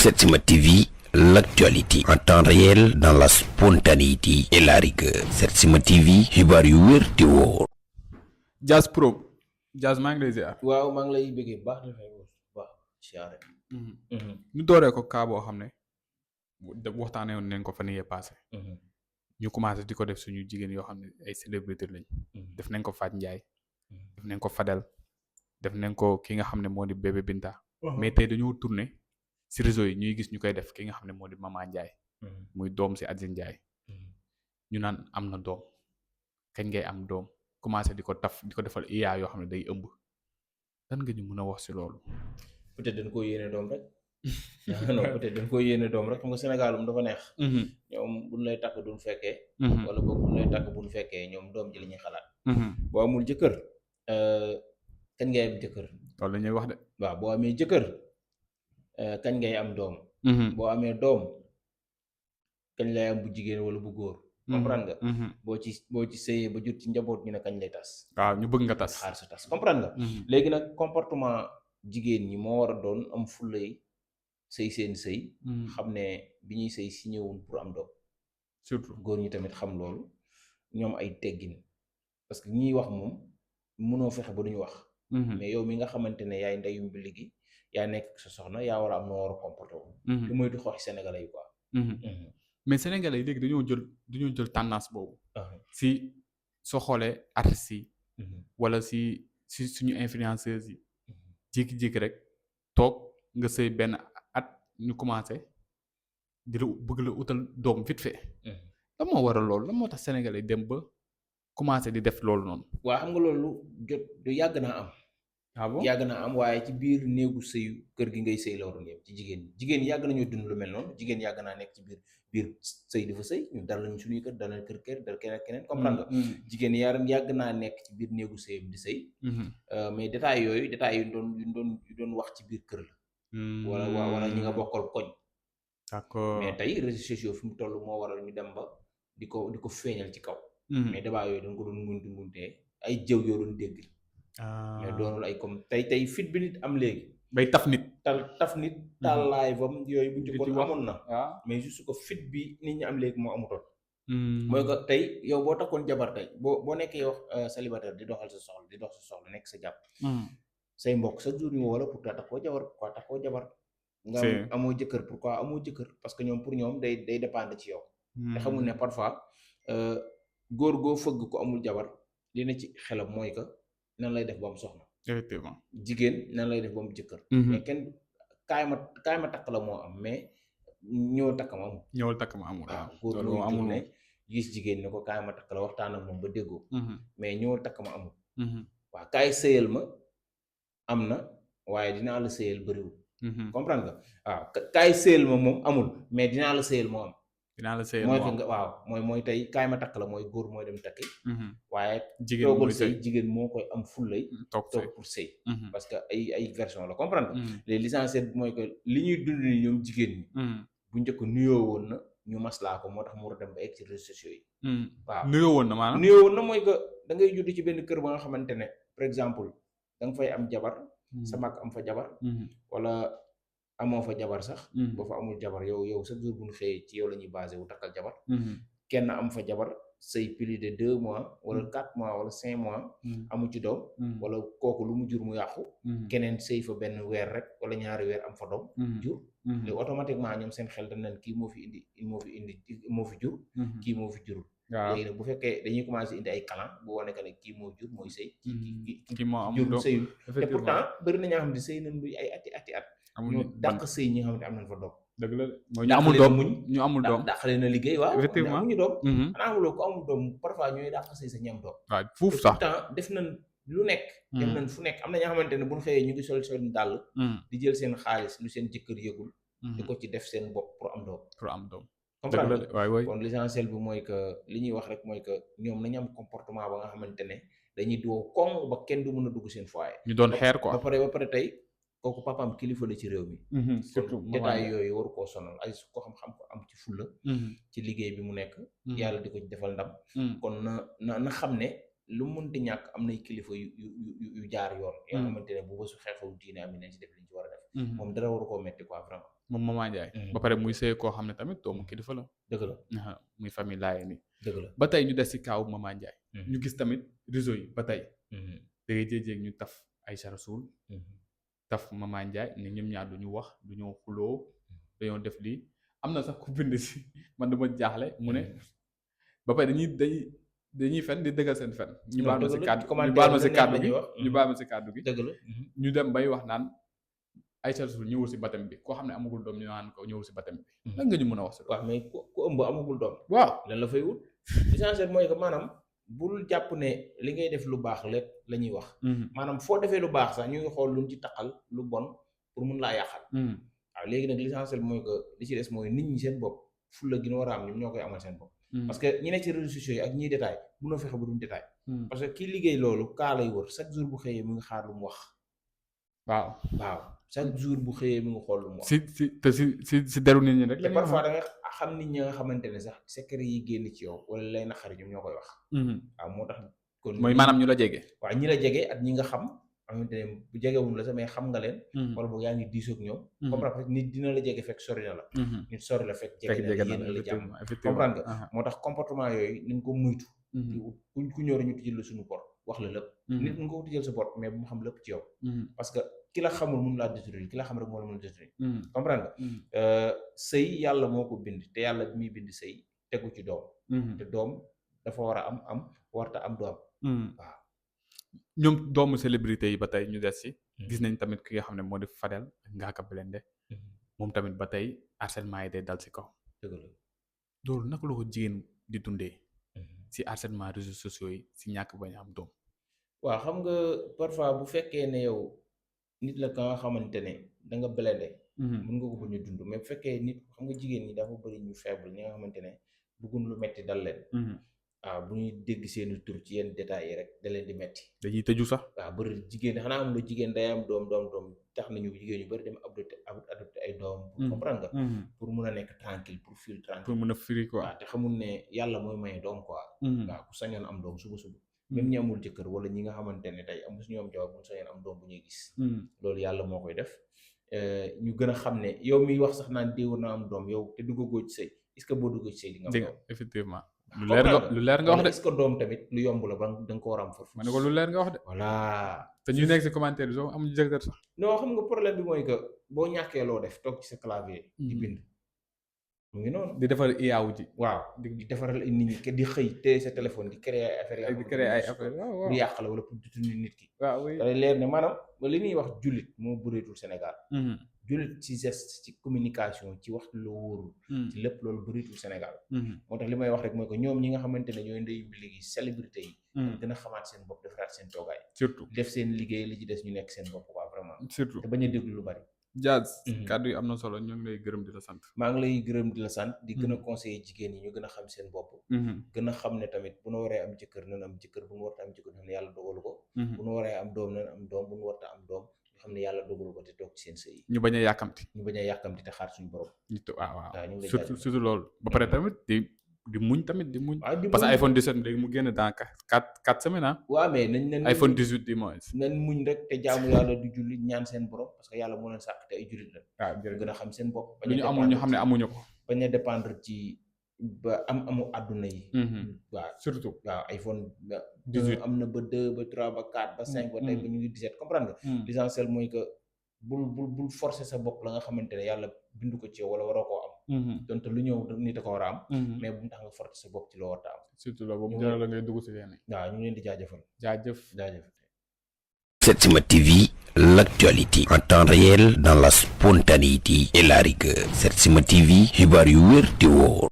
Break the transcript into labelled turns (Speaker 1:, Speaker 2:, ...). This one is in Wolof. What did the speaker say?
Speaker 1: Setsima TV, l'actualité en temps réel dans la spontanéité et la rigueur. Setsima TV, xibaar yu wér te wóor.
Speaker 2: Jazz Pro Jazz maa ngi lay ziar.
Speaker 3: waaw maa ngi lay bëggee bu baax dafay baax siyaare.
Speaker 2: ñu dooree ko kaa boo xam ne waxtaanee woon nañ ko fan yee passé ñu commencé di ko def suñu jigéen yoo xam ne ay célébrité lañ. def nañ ko Fatou Ndiaye. def nañ ko Fadel. def nañ ko ki nga xam ne moo di Bébé Binta. mais tey dañoo tourné si réseau yi ñuy gis ñu koy def ki nga xam ne moo di Mama Ndiaye. muy doom si Adji Ndiaye. ñu naan am na doom kañ ngay am doom commencé di ko defal IA yoo xam ne day ëmb lan nga ñu mën a wax si loolu.
Speaker 3: peut-être dañ ko yéene doom rek. non peut-être dañ ko yéene doom rek xam nga Sénégal moom dafa neex. ñoom buñ lay takk duñ fekkee. wala boog buñ lay takk buñ fekkee ñoom doom ji la ñuy xalaat. boo amul jëkkër kañ ngay am jëkkër.
Speaker 2: loolu la ñuy wax de.
Speaker 3: waaw boo amee jëkkër kañ ngay am doom. boo amee doom kañ lay am bu jigéen wala bu góor. comprendre nga. boo ci sëyee ba jot ci njaboot ñu ne kañ lay tas.
Speaker 2: waaw ñu bëgg nga tas
Speaker 3: xaar sa tas comprendre nga. léegi nag comportement jigéen ñi moo war a doon am fulay sëy seen sëy. xam ne bi ñuy sëy si ñëwul pour am doom.
Speaker 2: surtout
Speaker 3: góor ñi tamit xam loolu ñoom ay teggin parce que ñiy wax moom mënoo fexe ba duñu wax. mais yow mi nga xamante ne yaay ndeyum bi léegi yaa nekk sa soxna yaa war a am noo war a comporté wu. lu moytu xoox sénégalais yi quoi.
Speaker 2: mais sénégalais yi léegi dañoo jël tendance boobu. si soo xoolee artistes yi. wala si suñu influenceuses yi. jékki-jékki rek toog nga sëy benn at ñu commencé di la bëgg la utal doom vite fait. lan moo waral loolu lan moo tax sénégalais dem ba commencé di def loolu noonu.
Speaker 3: waa xam nga loolu jot du yàgg naa am.
Speaker 2: ah bon
Speaker 3: yàgg naa am waaye ci biir néegu sëyu kër gi ngay sëy la waroon yem ci jigéen yàgg nañoo dund lu mel noonu jigéen yàgg naa nekk ci biir sëy dafa sëy ñu dal lañu suñuy kër dal kër dal keneen comprendre nga. jigéen yàgg naa nekk ci biir néegu sëyam di sëy. mais détails yu doon wax ci biir kër la. wala ñi nga bokkal koñ.
Speaker 2: d'accord
Speaker 3: mais tey réseaux sociaux fi mu toll moo waral ñu dem ba di ko feeñal ci kaw. mais débat yooyu dañ ko doon nguntee ay jëw yoo doon dégg. mais doonul ay comme tey fit bi nit am léegi.
Speaker 2: bay taf nit.
Speaker 3: taf nit. taal laay bam yooyu bu njëkkoon amoon na. mais juste que fit bi nit ñi am léegi moo amutoon. mooy que tey yow boo takkoon jabar tey boo nekkee yow célibataire di dox sa soxla nekk sa jàpp. say mbokk sa jour ñu wala pourquoi takkoo jabar. nga amoo jëkkër pourquoi amoo jëkkër parce que ñoom pour ñoom day dépendre ci yow. te xamul ne parfois góor goo fëgg ko amul jabar li na ci xelam mooy que. nan lay def ba am soxna.
Speaker 2: effectivement
Speaker 3: jigéen nan lay def ba am jëkkër. mais kenn kaay ma takk la moo am mais ñëwal takk ma amul.
Speaker 2: ñëwal takk ma amul
Speaker 3: waaw góor moo amul ne gis jigéen ne ko kaay ma takk la waxtaan ak moom ba déggoo. mais ñëwal takk ma amul. waaw kaay sëyal ma am na waaye dinaa la sëyal bëriwul. comprendre nga waaw kaay sëyal ma moom amul mais dinaa la sëyal moo am.
Speaker 2: dinaa la sëyal
Speaker 3: mooy fi nga waaw mooy tey kaay ma takk la mooy góor mooy dem takki. waaye toogul sëy jigéen moo koy am fullay toog pour sëy parce que ay version la comprendre nga les l'essentiel mooy que li ñuy dund ni ñoom jigéen ñi bu njëkk nuyoo woon na ñu maslaa ko moo tax mu war a dem ba egg ci réseaux sociaux yi. waaw
Speaker 2: nuyoo woon na maanaam
Speaker 3: nuyoo woon na mooy que da ngay judd ci benn kër ba nga xamante ne par exemple da nga fay am jabar sa mag am fa jabar wala amoo fa jabar sax. boo fa amul jabar yow chaque jour bu ñu xëyee ci yow la ñuy basé wu takkal jabar. kenn am fa jabar say plus de 2 mois wala 4 mois wala 5 mois. amu ci doom. wala kooku lu mu jur mu yàqu. keneen sëy fa benn weer rek wala ñaari weer am fa doom. jur léegi automatiquement ñoom seen xel dañ naan kii moo fi jur. kii moo fi jurul. waaw léegi nag bu fekkee dañuy commencé indi ay kalan bu wane que ne kii moo jur mooy sëy.
Speaker 2: kii moo am
Speaker 3: jur sëyul te pourtant bëri na ñoo xam ne sëy nañ lu ay ati at. ñu dàq sëy ñi nga xam ne am nañ fa doom.
Speaker 2: dëgg la mooy ñu amul doom ñu amul doom
Speaker 3: dàq leen a liggéey waaw.
Speaker 2: effectivement
Speaker 3: amuñu doom. xanaa amuloo ko amul doom parfois ñooy dàq sëy sa ñam doom.
Speaker 2: waaw fuuf sax
Speaker 3: pourtant def nañ lu nekk. def nañ fu nekk am na ñoo xamante ne bu ñu xëyee ñu ngi sol dàll. di jël seen xaalis lu seen jëkkër yëgul. di ko ci def seen bopp pour am doom. comprendre
Speaker 2: waay
Speaker 3: kon l'essentiel bi mooy que li ñuy wax rek mooy que ñoom nañu am comportement ba nga xamante ne dañuy doo koŋ ba kenn du mën a dugg seen foyer.
Speaker 2: ñu doon xeer quoi
Speaker 3: ba pare tey kooku papaam kilifa la ci réew mi. surtout détail yooyu waru koo sonal ay su ko xam ko am ci fulla ci liggéey bi mu nekk. yàlla di ko defal ndam. kon na xam ne lu mu mënti ñàkk am nay kilifa yu jaar yoon. yoo xamante ne bu bésu xeexewu diine am nañ ci def li ñu ci war a def. moom dara waru koo metti quoi vraiment.
Speaker 2: moom Mama Ndiaye. ba pare muy sëy koo xam ne tamit doomu kilifa la.
Speaker 3: dëgg la
Speaker 2: muy famille laaye ni
Speaker 3: dëgg la
Speaker 2: ba tey ñu des ci kaaw Mama Ndiaye. ñu gis tamit réseau yi ba tey. da ngay jéeg ñu taf Aïcha Rassoul. taf Mama Ndiaye ne ñoom ñaar du ñu wax du ñu xuloo dañoo def lii am na sax ku bind si man dama jaaxle mu ne ba pare dañuy fen di dëggal seen fen. ñu baal ma si kàddu ñu baal ma si kàddu gi.
Speaker 3: dëgg la
Speaker 2: ñu dem bay wax naan Aïcha Rassoul ñëwul si baptême bi koo xam ne amagul doom ñu naan ko ñëwul si baptême bi. lan nga ñu mën a wax si loolu.
Speaker 3: waaw mais ku ëmb amagul doom.
Speaker 2: waaw
Speaker 3: lan la fay wut. l'essentiel mooy que maanaam bul jàpp ne li ngay def lu baax lépp la ñuy wax. maanaam foo defee lu baax sax ñu ngi xool luñ ci taqal lu bon pour mun laa yàqal. waaw léegi nag l'essentiel mooy que li ci des mooy nit ñi seen bopp fulla gi ñu war a am ñoom ñoo koy amal seen bopp. parce que ñi nekk ci réseaux sociaux yi ak ñiy détail munoo fexe ba duñ détail. parce que ki liggéey loolu kaa lay wër chaque jour bu xëyee mu ngi xaar lu mu wax. waaw chaque jour bu xëyee mu ngi xool lu mu wax.
Speaker 2: si deru nit ñi rek.
Speaker 3: te parfois da nga xam nit ñi nga xamante ne sax secret yi génn ci yow wala lay naqari ñoom ñoo koy wax. waaw moo tax. kon
Speaker 2: mooy maanaam ñu la jege.
Speaker 3: waaw ñi la jege ak ñi nga xam xamante ne bu jegewul la sax mais xam nga leen. wala boog yaa ngi diisoo ak ñoom. comprendre nit dina la jege fekk sori na la. nit sori la fekk jege na la yéen la jàmm. comprendre nga moo tax comportement yooyu nañ ko muytu. ku ñëw rek ñu tijjal la suñu porte wax la lépp. nit nga ko tijjal sa porte mais bu mu xam lépp ci yow. parce que ki la xamul mun laa détruire ki la xam rek moo la mën a détruire. comprendre nga sëy yàlla moo ko bind te yàlla bi muy bind sëy tegu ci doom. te doom dafa war a am warta am doom. waaw
Speaker 2: ñoom doomu célébrité yi ba tey ñu des ci. gis nañ tamit ki nga xam ne moo di Fadel ak Ngaaka Blindé moom tamit ba tey harcèlement yi day dal ci kaw.
Speaker 3: dëgg la
Speaker 2: loolu naka la ko jigéen di dundee. ci harcèlement réseaux sociaux yi ci ñàkk bañ am doom.
Speaker 3: waaw xam nga parfois bu fekkee ne yow nit la ka nga xamante ne da nga blindé. mën nga ko bañ a dund mais bu fekkee nit xam nga jigéen ñi dafa bëri ñu faible ñi nga xamante ne bëgguñ lu metti dal leen. waaw bu ñuy dégg seeni tur ci yenn détails yi rek da leen di metti
Speaker 2: dañuy tëju sax.
Speaker 3: waaw bëri jigéen xanaa am lu jigéen day am doom tax nañu jigéen ñu bëri dem adopté ay doom. pour comprendre nga. pour mun a nekk tranquille pour feel tranquille.
Speaker 2: pour mun a firi quoi.
Speaker 3: waaw te xamul ne yàlla mooy maye doom quoi. waaw ku sañoon am doom suba. même ñi amul jëkkër wala ñi nga xamante ne tey amu suñu am jabar bu sañoon am doom bu ñuy gis. loolu yàlla moo koy def ñu gën a xam ne yow miy wax sax naan déewar na am doom yow te duggagoo ci sëy est-ce que boo duggoo ci sëy di nga am doom.
Speaker 2: effectivement. lu leer nga wax de.
Speaker 3: est-ce que doom tamit lu yomb la ba da nga ko war a am foofu.
Speaker 2: ma ne ko lu leer nga wax de.
Speaker 3: voilà.
Speaker 2: te ñu nekk ci commentaire bi soo amuñu jëkkër sax.
Speaker 3: non xam nga problème bi mooy que boo ñàkkee loo def toog ci sa clavier. di bind mu ngi noonu.
Speaker 2: di defar IAW ji. waaw
Speaker 3: di defaral nit ñi di xëy téye sa téléphone di créer ay affaires.
Speaker 2: di créer ay affaires waaw
Speaker 3: pour yàq la wala pour détourner nit ki.
Speaker 2: waaw oui
Speaker 3: da leer ne maanaam li ñuy wax jullit moo bëreetul Sénégal. jullit ci geste ci communication ci waxtu la wóorul. ci lépp loolu bëreetul Sénégal. moo tax li may wax rek mooy que ñoom ñi nga xamante ne ñooy ndeyu léegi célébrité yi. gën a xamaat seen bopp defaraat seen toogaay.
Speaker 2: surtout
Speaker 3: def seen liggéey li ci des ñu nekk seen bopp quoi vraiment.
Speaker 2: surtout
Speaker 3: te bañ a déglu lu bari.
Speaker 2: Diaz kàddu yi am na solo ñu ngi lay gërëm di la sant.
Speaker 3: maa ngi lay gërëm di la sant di gën a conseiller jigéen ñi ñu gën a xam seen bopp. gën a xam ne tamit bu nu waree am jëkkër nañ am jëkkër bu nu warta am jëkkër ne yàlla dogalu ko. bu nu waree am doom nañ am doom bu nu warta am doom ñu xam ne yàlla dogalu ko te toog ci seen sëy yi.
Speaker 2: ñu bañ a yàkkamti.
Speaker 3: ñu bañ a yàkkamti te xaar suñu borom.
Speaker 2: waaw surtout loolu. ba pare tamit di muñ tamit di muñ. parce que iPhone 17 léegi mu génn dans 4 semaines ah.
Speaker 3: waaw mais nañ
Speaker 2: iPhone 18 du moins.
Speaker 3: nañ muñ rek te jaamu yàlla di julli ñaan seen borom parce que yàlla moo leen sàkk te ay jullit la.
Speaker 2: waaw
Speaker 3: gën a xam seen bopp.
Speaker 2: lu ñu amul ñu xam ne amuñu ko.
Speaker 3: bañ a dépendre ci ba amu àdduna yi. waaw
Speaker 2: surtout.
Speaker 3: waaw iPhone 18 am na ba 2 ba 3 ba 4 ba 5 ba tey ba ñu ngi 17 comprendre nga. l'essentiel mooy que bul forcer sa bopp la nga xamante ne yàlla bindu ko ci yow wala waroo koo am. donte lu ñëw nit a ko war a am. mais bu mu tax nga forcer sa bopp ci loo war a am.
Speaker 2: surtout loolu boobu jaral la ngay dugg si yenn.
Speaker 3: waaw ñu ngi leen di jaajëfal.
Speaker 2: jaajëf.
Speaker 1: Setsima TV, l'actualité en temps réel dans la spontanéité et la rigueur. Setsima TV, xibaar yu wér te wóor.